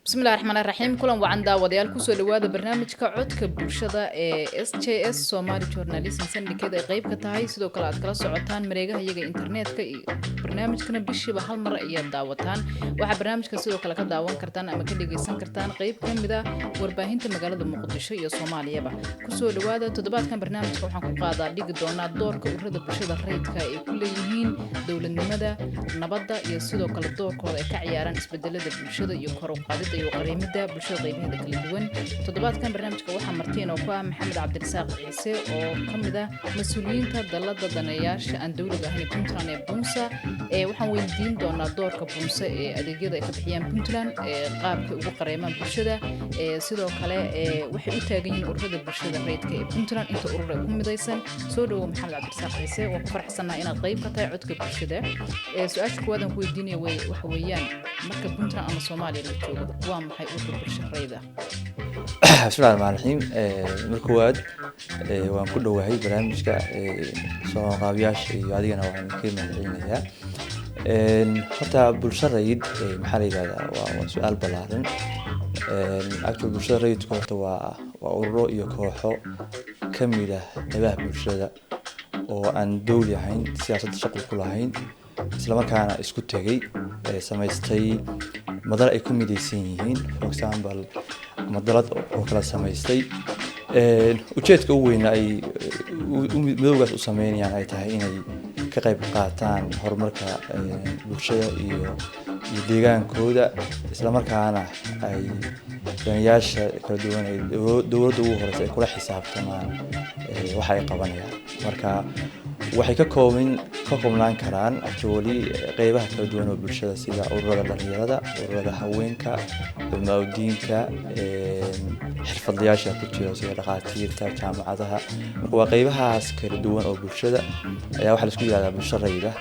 Bismillahi raxmaan raxiim. Kulan wacan, daawadayaal. Kusoo dhawaada barnaamijka Codka Bulshada ee SJS, Somali Journalism Syndicate ay qeyb ka tahay. Sidoo kale aad kala socotaan mareegaha iyaga internetka. Barnaamijkana bishiiba hal mar ayaad daawataan. Waxaa barnaamijka sidoo kale ka daawan kartaan ama ka dhageysan kartaan qeyb ka mid a warbaahinta magaalada Muqdisho iyo Soomaaliyaba. Kusoo dhawaada. Toddobaadkan barnaamijka waxaan ku qaadaa dhigi doonaa doorka ururada bulshada rayidka ay ku leeyihiin dowladnimada, nabadda iyo sidoo kale doorkooda ay ka ciyaaraan isbedelada bulshada iyo kor u qaadida iyo qareemida bulshada qeybaheeda kala duwan. Toddobaadkan barnaamijka waxaa martiin oo ku ah Maxamed Cabdirasaaq Ciise oo ka mid ah mas-uuliyiinta dalada daneeyaasha aan dowliga ahayn Puntland ee Bunsa. Ee waxaan weydiin doonaa doorka Bunsa ee adeegyada ay ka bixiyaan Puntland, ee qaabka ugu qareemaan bulshada, ee sidoo kale ee waxay u taagan yihiin ururada bulshada rayidka ee Puntland, inta urur ay ku midaysan. Soo dhawow, Maxamed Cabdirasaaq Ciise. Waan ku faraxsannahay inaad qayb ka tahay Codka Bulshada. Ee su-aasha koowaad aan ku weydiinaya waxa weeyaan, marka Puntland ama Soomaaliya la joogo, waa maxay urur bulsho rayid ah? Bismillahi raxmaan raxiim. Marka koowaad waan ku dhowahay barnaamijka, soo qaabiyaasha iyo adigana waan ka mahadcelinayaa. Horta bulsho rayid maxaa la yidhahdaa? Waa su-aal ballaaran. Actually, bulshada rayidku horta waa ururo iyo kooxo ka mid ah qeybaha bulshada oo aan dowli ahayn, siyaasadda shaqo ku lahayn, islamarkaana isku tegay, samaystay madal ay ku midaysan yihiin, for example ama dalad oo kala samaystay. Ujeedka ugu weyna ay midowgaas u sameynayaan ay tahay inay ka qayb qaataan horumarka bulshada iyo deegaankooda, islamarkaana ay danayaasha kala duwan ay dowladda ugu horeysa ay kula xisaabtamaan waxa ay qabanayaan. Marka waxay ka koobnaan karaan actually qeybaha kala duwan oo bulshada, sida ururada dhalinyarada, ururada haweenka, culamaa'udiinka, xirfadlayaasha ku jira sida dhakhaatiirta, jaamacadaha. Marka waa qeybahaas kala duwan oo bulshada ayaa waxaa laisku yihahdaa bulsho rayid ah.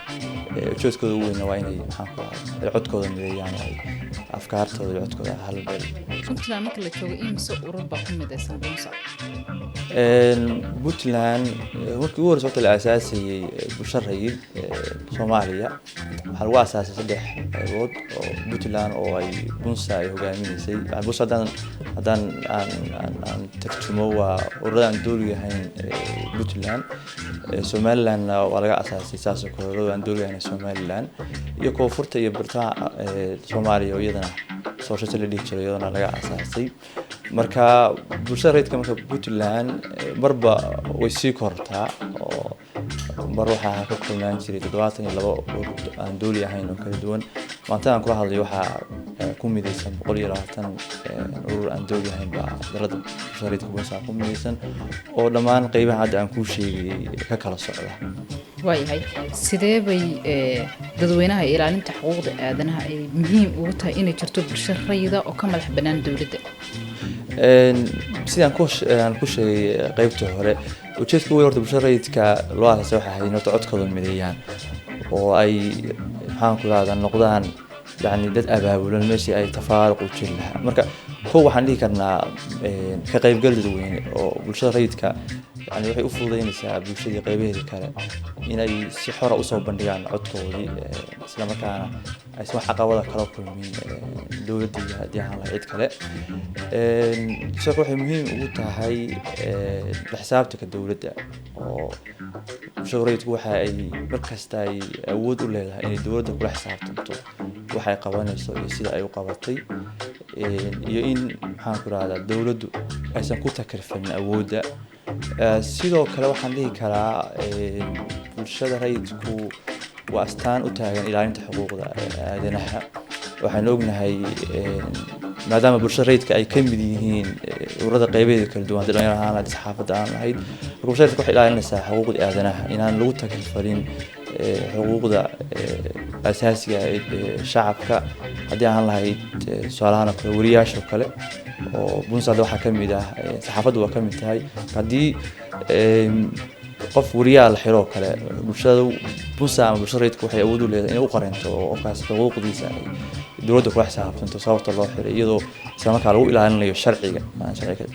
Ujeedkooda ugu weyna waa inay, maxaan ku ahay, codkooda mideeyaan oo ay afkaartooda iyo codkooda hal meel. Puntland marka la joogo, imise urur baa ku midaysan Bunsa? Puntland markii ugu horeysa horta la aasaasayey bulsho rayid Soomaaliya waxaa lagu aasaasay saddex qaybood oo Puntland oo ay Bunsa ay hogaaminaysay. Bunsa haddaan aan tarjumo, waa ururada aan dowliga ahayn Puntland. Somalilandna waa laga aasaasay saas oo kale, ururada aan dowliga ahayn Somaliland iyo koonfurta iyo bartamaha Soomaaliya oo iyadana sooshato la dhihi jiray, iyadana laga aasaasay. Marka bulshada rayidka marka Puntland marba way sii kortaa, oo mar waxaa ka koobnaan jiray 72 urur aan dowli ahayn oo kala duwan. Maanta aan kula hadlayo waxaa ku midaysan 120 urur aan dowli ahayn baa dalada bulshada rayidka Bunsa ku midaysan, oo dhammaan qeybaha hadda aan kuu sheegayay ka kala socda. Waayahay, sidee bay dadweynaha ilaalinta xuquuqda aadanaha ay muhiim ugu tahay inay jirto bulsho rayida oo ka madax bannaan dowladda? Sidaan aan ku sheegay qeybtii hore, ujeedka weyn horta bulshada rayidka loo aasaasay waxay ahayd in horta codkooda mideeyaan oo ay, maxaan ku rahdaa, noqdaan yacni dad abaabulan meeshii ay tafaaruq u jiri lahaa. Marka kow waxaan dhihi karnaa ka qaybgal dadweyne oo bulshada rayidka yani waxay u fududeynaysaa bulshadii qeybaheeda kale inay si xora usoo bandhigaan codkoodii, islamarkaana aysan wax caqabada kala kulmin dowladda iyo haddii ahaan lahayd cid kale. Sidoo kale waxay muhiim ugu tahay la xisaabtanka dowladda, oo bulshada rayidku waxa ay markasta ay awood u leedahay inay dowladda kula xisaabtanto waxa ay qabanayso iyo sida ay u qabatay, iyo in, maxaan ku rahdaa, dowladdu aysan ku takrifalin awoodda. Sidoo kale waxaan dhihi karaa bulshada rayidku waa astaan u taagan ilaalinta xuquuqda aadanaha. Waxaan ognahay maadaama bulshada rayidka ay ka mid yihiin ururada qeybaheeda kala duwan, haddii dhalinyaro ahaan lahayd, saxaafadda aan lahayd, marka bulshada rayidka waxay ilaalinaysaa xuquuqda aadanaha, inaan lagu takrifalin xuquuqda asaasiga ee shacabka, haddii aan lahayd tusaalahaan oo kale wariyaasha oo kale, oo Bunsa hadda waxaa ka mid ah saxaafaddu waa ka mid tahay. Haddii Qof wariyaha la xiro oo kale, bulshada bunsa ama bulshada rayidku waxay awood u leedahay inay u qareento oo qofkaas xuquuqdiisa ay dowladda kula xisaabtanto sababta loo xiray, iyadoo isla markaa lagu ilaalinayo sharciga aan sharciga.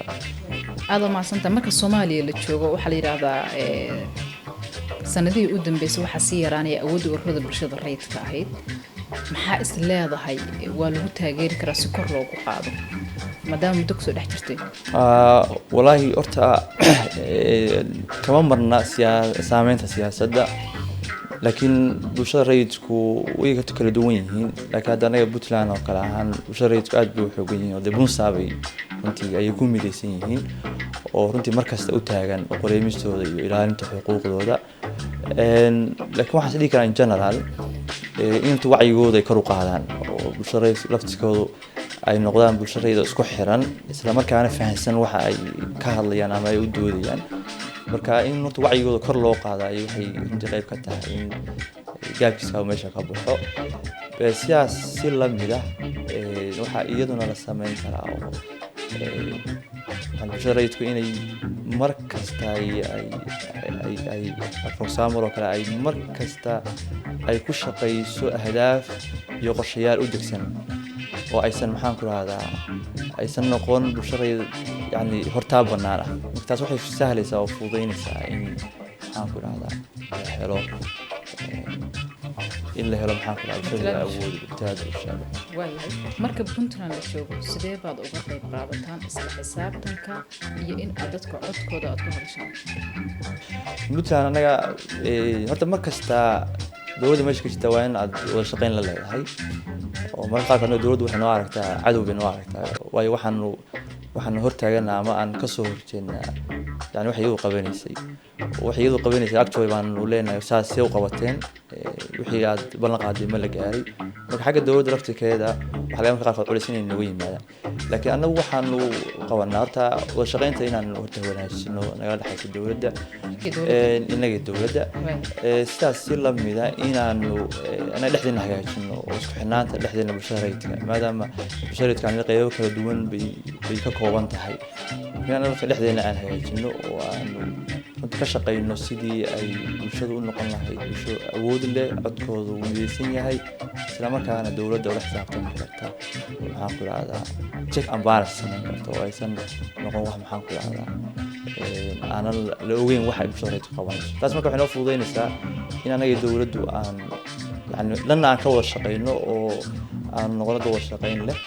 Aada u mahadsantaha. Marka Soomaaliya la joogo, waxaa la yidhaahdaa sanadihii u dambeysay waxaa sii yaraanaya awoodda ururada bulshada rayidka ahayd. Maxaa is leedahay waa lagu taageeri karaa si kor loogu qaado, maadaama muddo kusoo dhex jirtay? Walaahi horta kama marna saameynta siyaasadda, laakiin bulshada rayidku way ka kala duwan yihiin. Laakiin hadda anaga Puntland oo kale ahaan, bulshada rayidku aad bay u xoogan yihiin, oo dee bunsa bay runtii ayay ku midaysan yihiin, oo runtii mar kasta u taagan oo qoreemistooda iyo ilaalinta xuquuqdooda. Laakiin waxaan is dhihi karaa in general inta wacyigooda ay kor u qaadaan oo bulshada rayid laftikoodu ay noqdaan bulsho rayid oo isku xiran, isla markaana fahansan waxa ay ka hadlayaan ama ay u doodayaan. Marka in horta wacyigooda kor loo qaadayo waxay runtii qayb ka tahay in gaabkiisa meesha ka baxo. Sidaas si lamid ah, waxaa iyaduna la sameyn karaa oo bulshada rayidku inay mar kasta ay for example oo kale ay mar kasta ay ku shaqeyso ahdaaf iyo qorshayaal u degsan, oo aysan, maxaan ku rahdaa, aysan noqon bulsho rayid yani hortaa bannaan ah. Marka taas waxay sahlaysaa oo fududeynaysaa in, maxaan ku rahdaa, la helo in la helo, maxaan ku rahdaa, bulshada matalaad bulsho. Awood matalaad bulshada. Waayahay. Marka Puntland la joogo, sidee baad uga qayb qaadataan isla xisaabtanka iyo in aad dadka codkooda aad ku hadashaan? Puntland anaga horta mar kasta dowladda meesha ka jirta waa in aad wada shaqeyn la leedahay, oo mararka qaarkood dowladdu waxay noo aragtaa cadow bay noo aragtaa, waayo waxaanu hortaaganaa ama aan kasoo horjeednaa yani waxay iyadu qabanaysay, actually baanu leenahay saas see u qabateen, wixii aad ballan qaaday ma la gaaray? Marka xagga dowladda laftirkeeda waxaa laga marka qaarkood culays inay nooga yimaadaan. Laakiin annagu waxaanu qabanaa horta wada shaqeynta inaan horta wanaajino nagala dhexayso dowladda. Iyo dowladda. Innaga dowladda. Sidaas si lamida inaanu anaga dhexdeena hagaajino oo isku xirnaanta dhexdeena bulshada rayidka, maadaama bulshada rayidka aniga qeybo kala duwan bay ka kooban tahay, inaan anaga dhexdeena aan hagaajino oo aanu runta ka shaqeyno sidii ay bulshadu u noqon lahayd bulsho awood leh, codkoodu uu midaysan yahay, isla markaana dowladda ula xisaabtami karta, maxaan ku rahdaa, check and balance samayn karta, oo aysan noqon wax, maxaan ku rahdaa, aanan la ogeyn waxa ay bulshada rayidku qabanayso. Taas marka waxay noo fududeynaysaa in anaga iyo dowladdu aan yani dhanna aan ka wada shaqeyno oo aan noqono dad wada shaqeyn leh,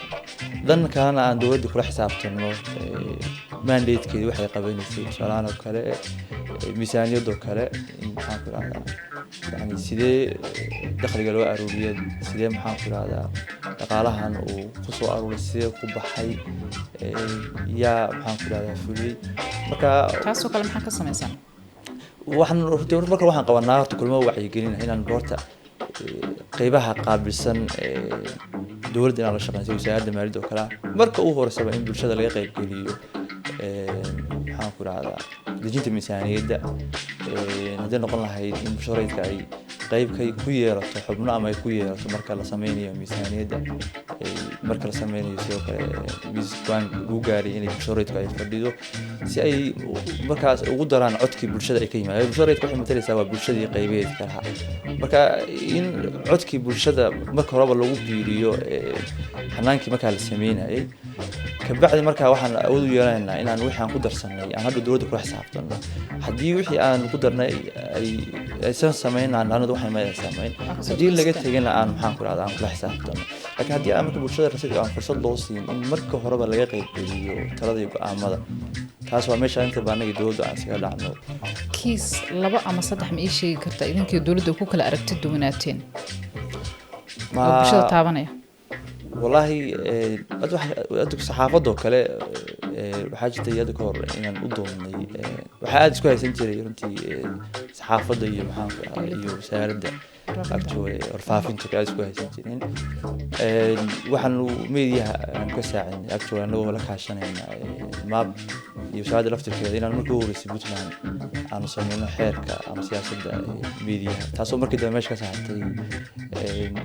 dhan kalena aan dowladda kula xisaabtano mandatekeedi waxay qabanaysay, tusaalahaan oo kale miisaaniyadoo kale, in, maxaan ku rahdaa, yani sidee dakhliga loo aruuriyay, sidee, maxaan ku rahdaa, dhaqaalahan uu kusoo aruuray, sidee ku baxay, yaa, maxaan ku rahdaa, fuliyey. Marka taasoo kale maxaa ka samaysaan? Waxaan runtii marka waxaan qabanaa horta kulmo wacyigelin ah inaan horta qeybaha qaabilsan dowladda inaan la shaqeyn, sida wasaaradda maaliyadda oo kale ah, marka ugu horeysaba in bulshada laga qeybgeliyo maxaan ku rahdaa, dejinta miisaaniyadda. Hadday noqon lahayd in bulshada rayidka ay qeyb ka ku yeelato xubno ama ay ku yeelato marka la sameynayo miisaaniyadda, marka la sameynayo sidoo kale miis go'aan lagu gaaray inay bulshada rayidku ay fadhido si ay markaas ugu daraan codkii bulshada ay ka yimaadeen. Bulshada rayidka waxay matalaysaa waa bulshadii qaybeed kalaha. Marka in codkii bulshada marka horeba lagu biiriyo hanaankii markaa la sameynayay, kabacdi markaa waxaan awood u yeelanaynaa inaan wixii aan ku darsanay aan hadda dowladda kula xisaabtano. Haddii wixii aan ku darnay ay aysan samayn, aan anadu waxay ma samayn, haddii laga tegana aan, maxaan ku rahdaa, aan kula xisaabtano. Laakiin haddii aan marka bulshada rasiidka aan fursad loo siin in marka horeba laga qaybgeliyo talada iyo go'aamada, taas waa meesha inta baa anaga dowladda aan iskaga dhacno. Kiis laba ama saddex ma ii sheegi kartaa idinkii dowladda ku kala aragti duwanaateen oo bulshada taabanaya? Wallaahi hadda saxaafadoo kale waxaa jirtay hadda ka hor inaan u doonnay. Waxaa aada isku haysan jiray runtii saxaafadda iyo, maxaan ku rahdaa, iyo wasaaradda. Actually warfaafinta kale aad isku haysan jireen. Waxaanu mediaha aan ka saacidnay, actually anagoo la kaashanayna MAP iyo wasaaradda laftirkeeda, inaan markii ugu horreysay Puntland aanu sameyno xeerka ama siyaasadda mediaha, taasoo markii dambe meesha ka saartay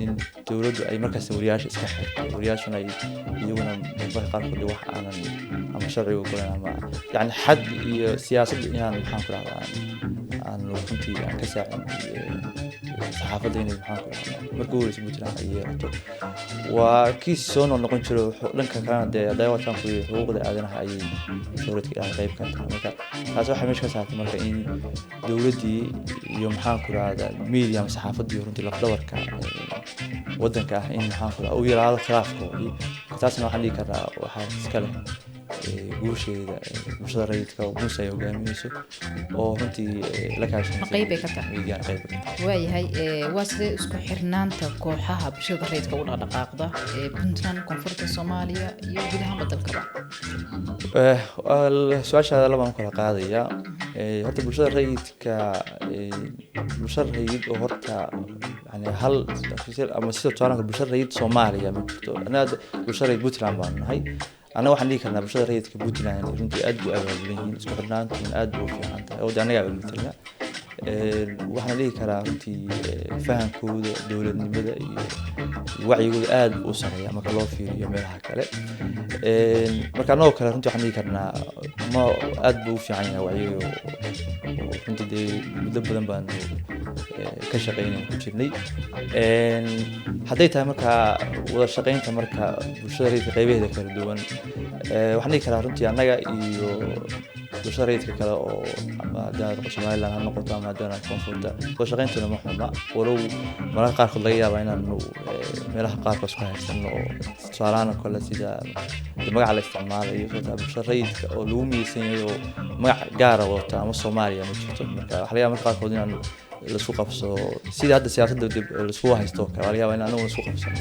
in dowladdu ay markaas wariyaasha iska xirto, wariyaashuna ay iyaguna marmarka qaarkood wax aanan ama sharciga ogolan ama yani xad iyo siyaasadda inaan, maxaan ku rahdaa, aanu runtii aan ka saacidnay saxaafadda inay, maxaan ku rahdaa, markii ugu horreysay Puntland ay yeelato. Waa kiis soo noqon jiro. Dhanka kalena dee daawataan ku xuquuqda aadanaha ayay dowladka ilaa qayb ka tahay. Marka taas waxay meesha ka saartay marka in dowladdii iyo, maxaan ku rahdaa, media ama saxaafaddii runtii lafdhabarka waddanka ah in, maxaan ku rahdaa, u yaraado khilaafkoodii. Taasna waxaan dhihi karnaa waxaa iska leh guusheeda bulshada rayidka oo Muuse ay hogaaminayso oo runtii la kaashanaysa. Qayb ay ka tahay. Mediana qayb ka tahay. Waayahay, waa sidee isku xirnaanta kooxaha bulshada rayidka u dhaqdhaqaaqda ee Puntland, koonfurta Soomaaliya iyo guud ahaanba dalkaba? Su-aashaada labaan kala qaadaya. Horta bulshada rayidka, bulshada rayid oo horta yani hal ama sida tusaale bulshada rayid Soomaaliya ma jirto. Annaga bulshada rayid Puntland baanu nahay. Annaga waxaan dhihi karnaa bulshada rayidka Puntland runtii aad buu abaabulan yihiin, isku xirnaantuna aad buu u fiican tahay oo de annagaa matelna. Waxaan dhihi karaa runtii fahamkooda dowladnimada iyo wacyigooda aad buu u sareeya marka loo fiiriyo meelaha kale. Marka annagoo kale runtii waxaan dhihi karnaa ma aad buu u fiican yahay wacyiga oo runtii dee muddo badan baanu ka shaqeynay ku jirnay. Hadday tahay marka wada shaqeynta marka bulshada rayidka qaybaheeda kala duwan, waxaan dhihi karaa runtii annaga iyo bulshada rayidka kale oo ama haddii Somaliland ha noqoto ama haddii koonfurta, wada shaqeyntuna ma xuma, walow mararka qaarkood laga yaaba inaanu meelaha qaarkood isku haysano oo tusaalahaan oo kale sida magaca la isticmaalayo, sababta bulshada rayidka oo lagu mideysan yahay oo magac gaara wadato ama Soomaaliya ma jirto. Marka waxaa laga yaaba marka qaarkood inaanu laisku qabsado sida hadda siyaasadda dib laisku haysto oo kale, waa laga yaabaa in anagu laisku qabsano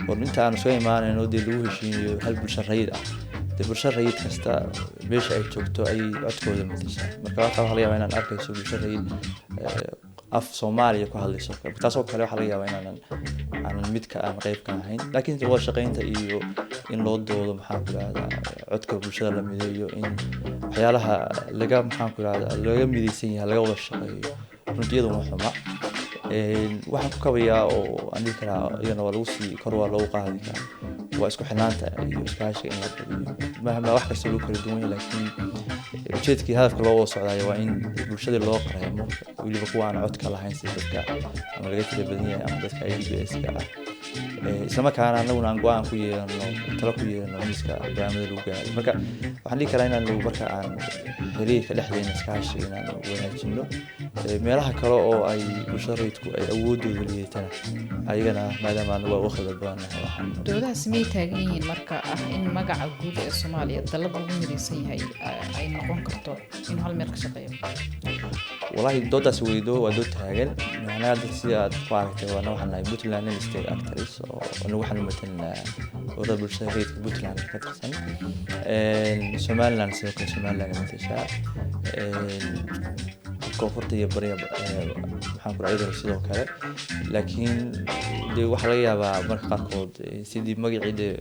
war inta aan isuga imaanayno dee lagu heshiinayo hal bulsho rayid ah. Dee bulsho rayid kasta meesha ay joogto ayay codkooda matashaa. Marka waxaa laga yaabaa inaan arkayso bulsho rayid af Soomaaliya ku hadlayso, taasoo kale waxaa laga yaabaa inaanan aanan midka aan qayb ka ahayn. Laakiin wada shaqeynta iyo in loo doodo, maxaan ku rahdaa, codka bulshada la mideeyo, in waxyaalaha laga, maxaan ku rahdaa, laga mideysan yahay laga wada shaqeeyo, runtii iyadu ma xuma. Waxaan ku kabayaa oo aan dhihi karaa iyadana waa lagu sii kor waa loogu qaadi karaa waa isku xirnaanta iyo iskaashiga in la badiyo, mahma wax kasta lagu kala duwan yahay, laakiin ujeedkii hadafka loo wada socdaayo waa in bulshadii loo qareemo, weliba kuwa aan codka lahayn sida dadka ama laga tira badan yahay ama dadka IDPs-ka ah, islamarkaana anaguna aan go-aan ku yeelano, talo ku yeelano miiska go'aamada lagu gaaray. Marka waxaan dhihi karaa inaanu marka aan xiriirka dhexdeena iskaashiga inaanu wanaajino, meelaha kale oo ay bulshada rayidku ay awoodooda liidatana ayagana maadaama anagu waa uga khibrad badannahay waxaan Doodahaasi miyay taagan yihiin marka ah in magaca guud ee Soomaaliya dalad lagu midaysan yahay ay noqon karto inuu hal meel ka shaqeeyo? Wallahi doodaas weydo waa dood taagan. Macnaha hadda sida aad ku aragtay waana waxaan nahay Puntland non state actors oo anagu waxaan matalnaa ururada bulshada rayidka Puntland ka tirsan. Somaliland sidoo kale Somaliland ay matashaa, koonfurta iyo bariga, maxaan ku raacay sidoo kale. Laakiin dee waxaa laga yaabaa marka qaarkood sidii magacii dee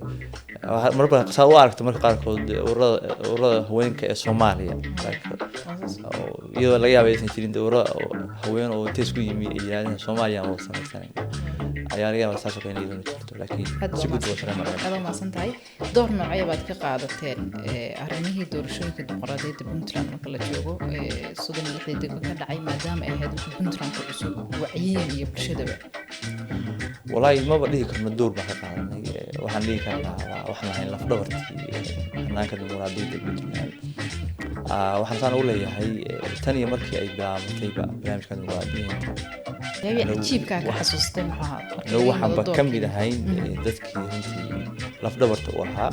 marba saa u aragto marka qaarkood ururada haweenka ee Soomaaliya, iyadoo laga yaaba aysan jirin dee ururada haween oo inta isku yimi ay yidhahdeen Soomaaliya aan wada samaysanayna ayaa laga yaabaa, saas oo kale in iyaduna jirto, laakiin si guud waa shaqeyn marka. Aad umahadsan tahay. Door noocee baad ka qaadateen arrimihii doorashooyinka dimuqraadiyadda Puntland marka la joogo 36dii degmo ka dhacay, maadaama ay ahayd wixii Puntland ku cusub wacyiyan iyo bulshadaba? Wallahi maba dhihi karno door baan ka qaadanay. Waxaan dhihi karnaa waxaan ahayn lafdhabartii hanaanka dimuqraadiyadda Puntland. Waxaan saan u leeyahay tan iyo markii ay bilaabatayba barnaamijka dimuqraadiyiinta. Waxyaabihii cajiibkaa ka xasuustay muxuu ahaa marka anagu laga waxaanba yimaado ka mid doorkii? ahayn dadkii runtii lafdhabarta u ahaa.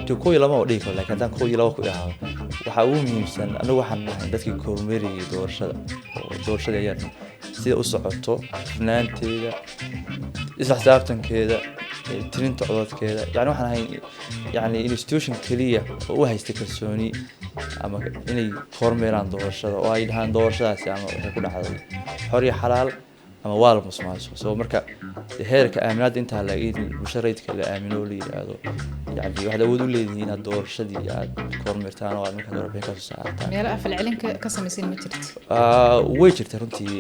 De 1 iyo 2 oo dhihi karo, laakiin haddaan 1 iyo 2 ku idhaahdo waxaa ugu muhiimsan anagu waxaan nahay dadkii kormeerayay doorashada oo doorashada ayaan sida u socoto, hufnaanteeda, isla xisaabtankeeda, tirinta codadkeeda. Yani waxaan ahay yani institution keliya oo u haysta kalsooni. Ama inay kormeeraan doorashada oo ay dhahaan doorashadaasi ama waxay ku dhacday xor iyo xalaal ama waa la musuqmaasuq. So marka heerka aaminaadda intaa la in bulshada rayidka la aamino oo la yidhaahdo, yani waxaad awood u leedihiin inaad doorashadii aad kormeertaan oo aad markaa warbixin kasoo saartaan. Meelo falcelin ka samaysan ma jirto? Way jirta runtii.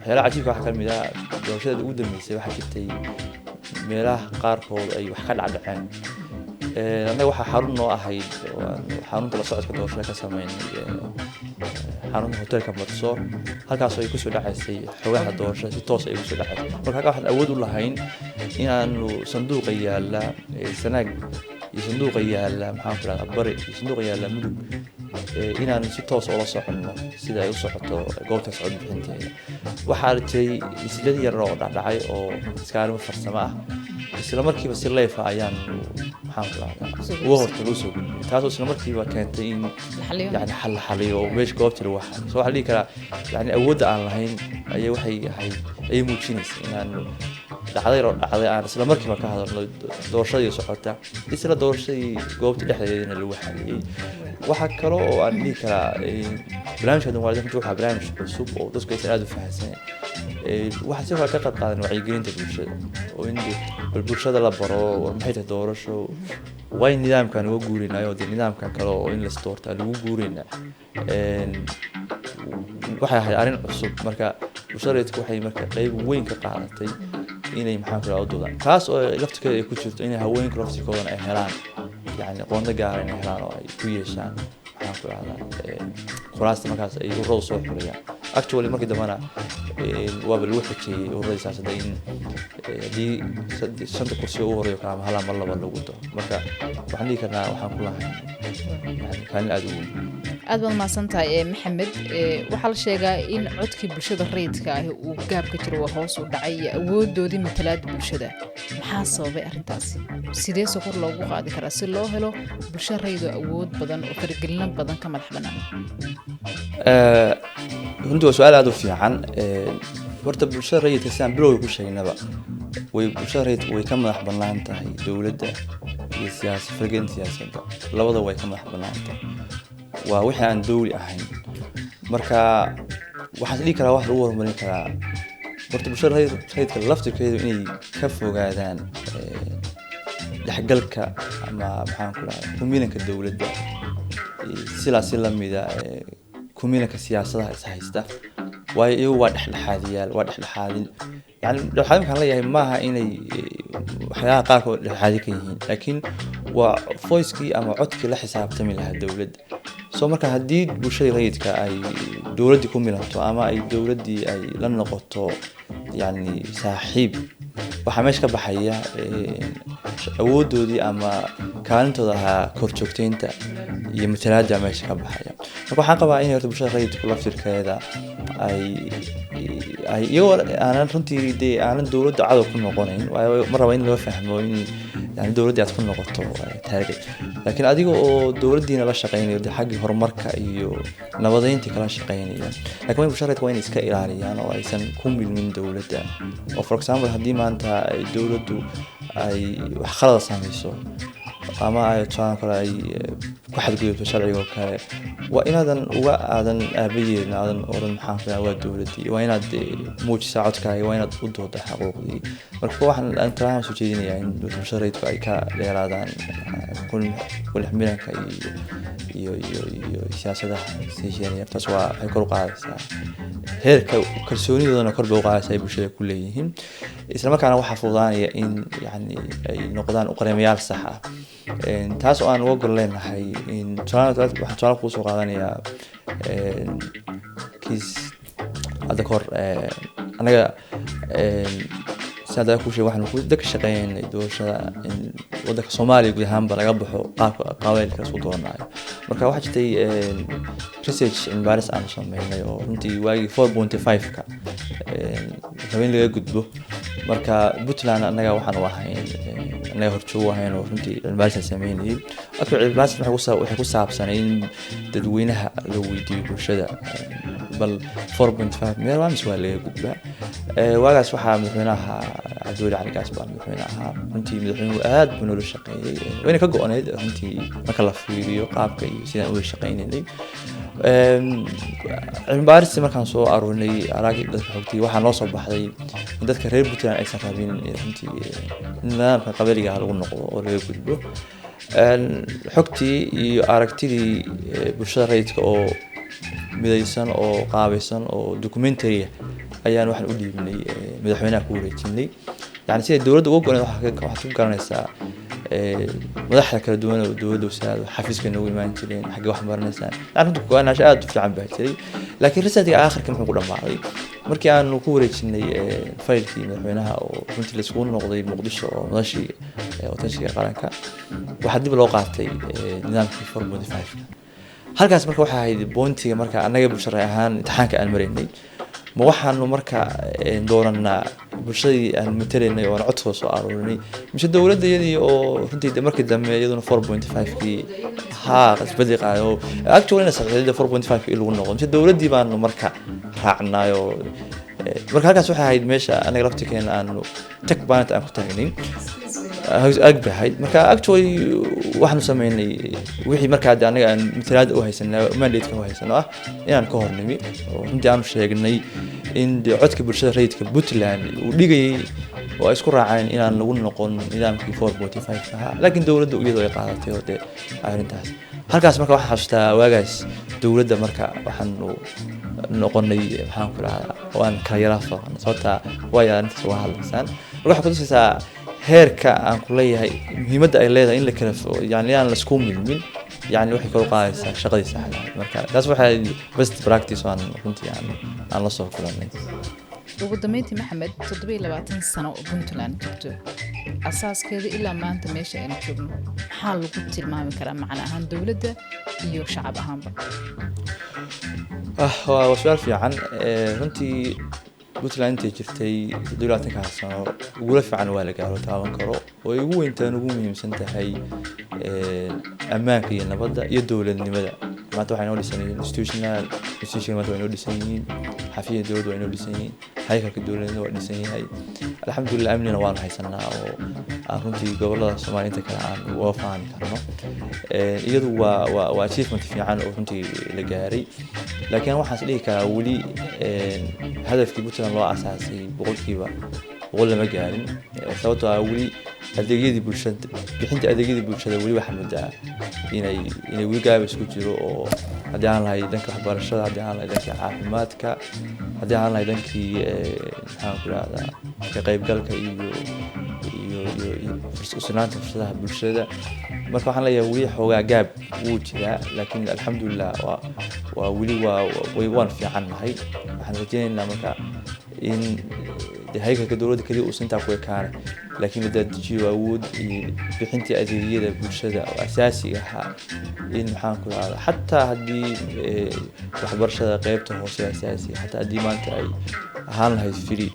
Waxyaalaha cajiibka waxaa kamid ah doorashada ugu dambeysay waxaa jirtay meelaha qaarkood ay wax ka dhacdhaceen. Annaga waxaa xarun noo ahayd oo aan xarunta la socodka doorashada ka sameynay xarunta hotelka Marsoor, halkaasoo ay kusoo dhacaysay xogaha doorashada, si toos ay ugu soo dhacaysay. Marka halkaa waxaan awood u lahayn inaanu sanduuqa yaalla Sanaag iyo sanduuqa yaalla, maxaan ku rahdaa, Bari iyo sanduuqa yaalla Mudug, inaanu si toos ula soconno sida ay u socoto goobtaas codbixinteeda. Waxaa jiray islad yar oo dhacdhacay oo iska arrimo farsamo ah, isla markiiba si live ah ayaanu, maxaan ku rahdaa, uga hortago usoo gudbay, taasoo isla markiiba keentay in la xaliyo. Yani xal la xaliyo oo meesha goobtii lagu xaliyo. So waxaa la dhihi karaa, yani awoodda aan lahayn ayay waxay ahayd ayay muujinaysa inaanu dhacday oo dhacday aan isla markiiba ka hadalno doorashadii socota, isla doorashadii goobta dhexdeedana lagu xaliyey. Waxaa kale oo aan dhihi karaa barnaamijka dimuqraadiyadda runtii waxaa barnaamij cusub oo dadku aysan aada u fahansaneyn. Waxaa sidoo kale ka qayb qaadan wacyigelinta bulshada oo in bal bulshada la baro war maxay tahay doorasho, waa in nidaamkan uga guureynayo dee nidaamkan kale oo in las doortaa lagu guureynaa. Waxay ahayd arrin cusub. Marka bulshada rayidku waxay marka qeyb weyn ka qaadatay inay, maxaan ku rahdaa, u doodaan, taas oo laftirkeeda ay ku jirto inay haweenku laftirkoodana ay helaan, yani qondo gaara inay helaan oo ay ku yeeshaan, maxaan ku rahdaa, kuraasta markaas ay ururadu soo xurayaan. Actually markii dambena waaba lagu xejeeyey ururadii siyaasadda in haddii shanta kursi oo ugu horeeyo kale ama hal ama laba lagu daro. Marka waxaan dhihi karnaa waxaan ku lahayn yani kaalin aada u weyn. Aad baad mahadsan tahay, Maxamed. Waxaa la sheegaa in codkii bulshada rayidka ahi uu gaab ka jiro, waa hoos u dhacay iyo awoodoodii matalaada bulshada. Maxaa sababay arrintaasi? Sidee se kor loogu qaadi karaa si loo helo bulsho rayid oo awood badan oo faragelino badan ka madax bannaan? Runtii waa su-aal aada u fiican. Horta bulshada rayidka, sidaan bilowga ku sheegnaba, way bulshada rayidku way ka madax bannaan tahay dowladda iyo siyaasa, faragelinta siyaasadda labada way ka madax bannaan tahay, waa wixii aan dowli ahayn. Marka waxaan is dhihi karaa wax lagu horumarin karaa horta bulshada rayidka laftirkeedu inay ka fogaadaan dhexgalka ama, maxaan ku dhahay, kumilanka dowladda, sidaas si lamida kumilanka siyaasadaha is haysta, waayo iyagu waa dhexdhexaadiyaal, waa dhexdhexaadin. Yani dhexdhexaadin waxaan leeyahay maaha inay waxyaalaha qaarkood dhexdhexaadi ka yihiin, laakiin waa voice-kii ama codkii la xisaabtami lahaa dowladda. So marka haddii bulshadii rayidka ay dowladdii ku milanto ama ay dowladdii ay la noqoto yani saaxiib, waxaa meesha ka baxaya awoodoodii ama kaalintooda ahaa korjoogteynta iyo matalaadda meesha ka baxaya. Marka waxaan qabaa in horta bulshada rayidku laftirkeeda ay iyagoo aanan runtii dee aanan dowladda cadow ku noqonayn, waayo ma raba in loo fahmo in yani dowladdii aad ku noqoto target, laakiin adiga oo dowladdiina la shaqeynayo dee xaggii horumarka iyo nabadeyntii kala shaqeynaya. Laakiin waa in bulshada rayidka waa inay iska ilaaliyaan oo aysan ku milmin dowladda, oo for example haddii maanta ay dowladdu ay wax khalada sameyso ama ay tusaale kale ay ku xadgudubto sharciga oo kale, waa inaadan uga aadan aaba yeelin, aadan oran, maxaan ku dhahaa, waa dowladdii. Waa inaad muujisaa codkaaga, waa inaad u doodaa xuquuqdii. Marka waxaan aan talahaan soo jeedinayaa in bulshada rayidku ay ka dheeraadaan kulixmilanka iyo siyaasadaha sii. Taas waa waxay kor u qaadaysaa heerka kalsoonidoodana, kor bay u qaadaysaa ay bulshada ku leeyihiin, isla markaana waxaa fududaanaya in yani ay noqdaan uqareemayaal sax ah. Taas oo aan uga gol leenahay in tusaale, waxaan tusaale kuu soo qaadanayaa kiis hadda kahor annaga sidaan hadda kuu sheegay waxaanu ku ka shaqeynay doorashada in waddanka Soomaaliya guud ahaanba laga baxo qaabka qabailka isku dooranayo. Marka waxaa jirtay research, cilmi baaris aanu sameynay oo runtii waagii 4.5-ka raba in laga gudbo. Marka Puntland annaga waxaanu ahayn annaga horjoogo ahayn oo runtii cilmi baaris aan sameynayay. Actually cilmi baaris waxay ku saabsanay in dadweynaha la weydiiyo bulshada bal 4.5 meel waa mise waa laga gudbaa. Waagaas waxaa madaxweynaha Cabdiweli Cali Gaas baa madaxweyne ahaa. Runtii madaxweynuhu aad buu noola shaqeeyey, wayna ka go-oneyd runtii marka la fiiriyo qaabka iyo sidaan ula shaqeynaynay. Cilmi baarista markaan soo aruurinay araagii dadka xogtii, waxaa noo soo baxday in dadka reer Puntland aysan rabin runtii nidaamka qabaliga lagu noqdo oo laga gudbo. Xogtii iyo aragtidii bulshada rayidka oo midaysan oo qaabaysan oo documentary ayaan waxaan u dhiibnay madaxweynaha, ku wareejinay. Yani siday dowladda uga go-oneed waxaad ku garanaysaa madaxda kala duwan oo dowladda, wasaarada, xafiiska noogu imaan jireen, xaggee wax marinaysaan. Yani runtii go-aanaansho aad u fiican baa jiray. Laakiin resultiga aakhirka muxuu ku dhammaaday? Markii aanu ku wareejinay faylkii madaxweynaha oo runtii laiskugu noqday Muqdisho oo madashii watashiga qaranka, waxaa dib loo qaatay nidaamkii 4.5. Halkaas marka waxaa ahayd boontiga marka annaga bulshada ahaan imtixaanka aan maraynay. Ma waxaanu marka dooranaa bulshadii aan matalaynay oo aan codkooda soo aruurinay, mise dowladda iyadii oo runtii de markii dambe iyaduna 4.5-kii haa isbedel qaaday oo actually ina saxiixday 4.5-kii in lagu noqdo, mise dowladdii baanu marka raacnay? Oo marka halkaas waxay ahayd meesha anaga laftirkeena aanu tag baanata aan ku taagnayn ag bay ahayd. Marka actually waxaanu sameynay wixii markaa de anaga aan matalaada u haysanay, mandate-ka u haysano, ah inaan ka hornimi oo runtii aanu sheegnay in de codka bulshada rayidka Puntland uu dhigayay oo ay isku raaceen inaan lagu noqon nidaamkii 4.5 ahaa, laakiin dowladda iyadoo ay qaadatay oo dee arrintaas halkaas. Marka waxaan xasuustaa waagaas dowladda marka waxaanu noqonay, maxaan ku rahdaa, waan kala yaraa fooqan, sababta waayo arrintaas uga hadlaysaan. Marka waxay kutusaysaa heerka aan ku leeyahay muhiimadda ay leedahay in la kala fo, yani aan laisku milmin, yani waxay kor u qaadaysaa shaqadii saxda ahayd. Marka taas waxay best practice aan runtii aan la soo kulanay. Ugu dambeyntii, Maxamed, 27 sano oo Puntland jirto, asaaskeeda ilaa maanta meesha aynu joogno, maxaa lagu tilmaami karaa macna ahaan dowladda iyo shacab ahaanba? Waa su-aal fiican. Runtii Puntland intay jirtay 27-kaa sano ugula fiican waa la gaaro, taaban karo, oo ay ugu weyntaan, ugu muhiimsan tahay ammaanka iyo nabadda iyo dowladnimada. Maanta waxay noo dhisan yihiin institution, maanta way noo dhisan yihiin xafiisyada dowladda, waa inoo dhisan yihiin haykalka dowladnimada, waa dhisan yahay alxamdulilah. Amnina waanu haysanaa oo aan runtii gobolada Soomaaliya inta kale aan uga faani karno. Iyadu waa achievement fiican oo runtii la gaaray, laakiin waxaan is dhihi karaa weli hadafkii Puntland loo asaasay 100% lama gaarin, sababtoo ah weli adeegyadii bulshada, bixinta adeegyadii bulshada weli waxaa moodaa inay weli gaabis ku jiro, oo haddii aan lahay dhanka waxbarashada, haddii aan lahay dhanka caafimaadka, haddii aan lahay dhankii maxaan ku rahdaa, ka qaybgalka iyo usinaanta fursadaha bulshada. Marka waxaan leeyahay weli xoogaa gaab wuu jiraa, laakiin alxamdulilah waa weli waa waan fiican nahay. Waxaan rajaynaynaa marka in de haykalka dowladda keliya uusan intaa ku ekaane, laakiin la dadejiyo awood iyo bixintii adeegyada bulshada oo asaasiga ahaa, in maxaan ku rahdaa, xataa haddii waxbarashada qeybta hoose asaasiga, xataa haddii maanta ay ahaan lahayd free,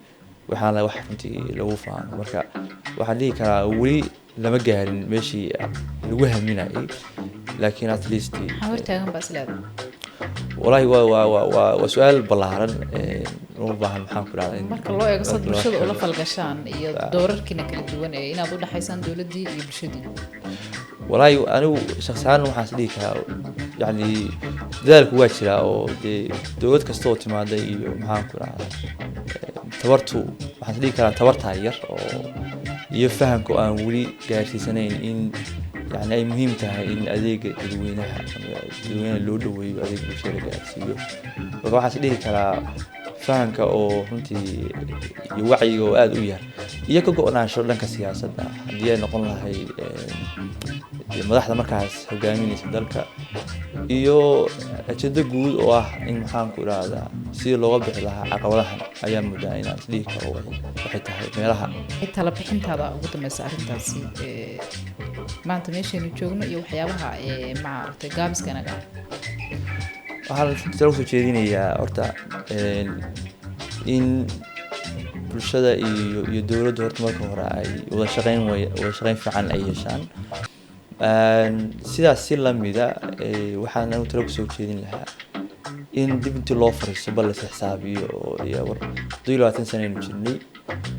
waxaan lahay wax runtii lagu faano. Marka waxaan dhihi karaa weli lama gaarin meeshii lagu haminayay, laakiin at least Maxaa hortaagan baa isleedahay? Walahi waa su-aal ballaaran uma baahan, maxaan ku dhahdaa, marka loo eego sad marka loo bulshada ula eego. falgashaan iyo doorarkiina kala duwan ee inaad u dhexaysaan dowladdii iyo bulshadii. Walaahi anigu shakhsi ahaan waxaan is dhihi karaa, yani dadaalku waa jiraa oo dee dowlad kasta oo timaada iyo maxaan ku dhahdaa, tabartu, waxaan is dhihi karaa tabartaa yar oo iyo fahamka oo aan weli gaarsiisanayn in yani ay muhiim tahay in adeega dadweynaha ama dadweynaha loo dhaweeyo, adeega bulshada la gaarsiiyo. Marka waxaan is dhihi karaa fahamka oo runtii iyo wacyiga oo aada u yar iyo ka go-naansho dhanka siyaasadda, haddii ay noqon lahayd dee madaxda markaas hogaaminaysa dalka, iyo ajado guud oo ah in maxaan ku idhahdaa, sidii looga bixi lahaa caqabadahan, ayaa muddaa inaan is dhihi karo waxay tahay meelaha. Tala bixintaada ugu dambeysa arrintaasi maanta meeshaynu joogno iyo waxyaabaha maaragtay gaabiska inaga ah? Waxaan talo kusoo jeedinayaa horta in bulshada iyo dowladdu horta marka hore ay wada shaqeyn wada shaqeyn fiican ay yeeshaan. Sidaas si lamida waxaan anigu talo kusoo jeedin lahaa In dib intii loo fariisto bal la xisaabiyo oo iyo war 27 sano aynu jirnay,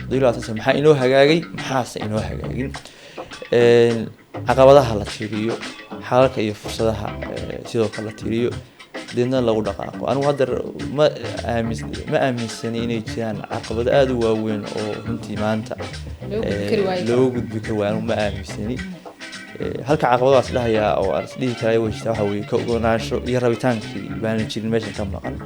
27 sano maxaa inoo hagaagay, maxaase inoo hagaagin, caqabadaha la tiriyo, xalalka iyo fursadaha sidoo kale la tiriyo, deedna lagu dhaqaaqo. Anigu hadda ma aaminsani inay jiraan caqabado aada u waaweyn oo runtii maanta loo gudbi kari waayo. Looga gudbi kari waayo, anigu ma aaminsani. Halka caqabadaas dhahayaa oo aan isdhihi karaa way jirtaa, waxa weeye ka ogonaansho iyo rabitaankii baanan jirin meesha ka maqan.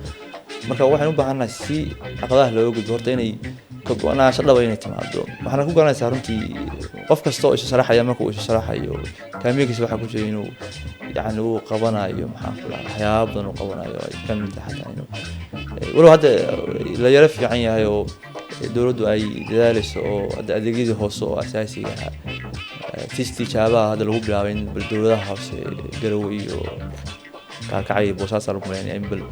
Marka waxaan u baahannahay si caqabadaha looga gudbo horta inay ka go-naansho dhaba inay timaado. Waxaana ku garanaysaa runtii qof kasta oo isu sharaxaya, marka uu isu sharaxayo kaamiinkiisa waxaa ku jira inuu yacni uu qabanayo, maxaan ku dhahaa, waxyaaba badan uu qabanayo ay ka mid tahay xataa inuu walow hadda la yaro fiican yahay oo dowladdu ay dadaaleyso oo hadda adeegyadii hoose oo asaasiga ahaa si tijaabaha hadda lagu bilaabay in bal dowladaha hoose Garowe iyo Gaalkacyo iyo Boosaaso lagu maleynaya in bal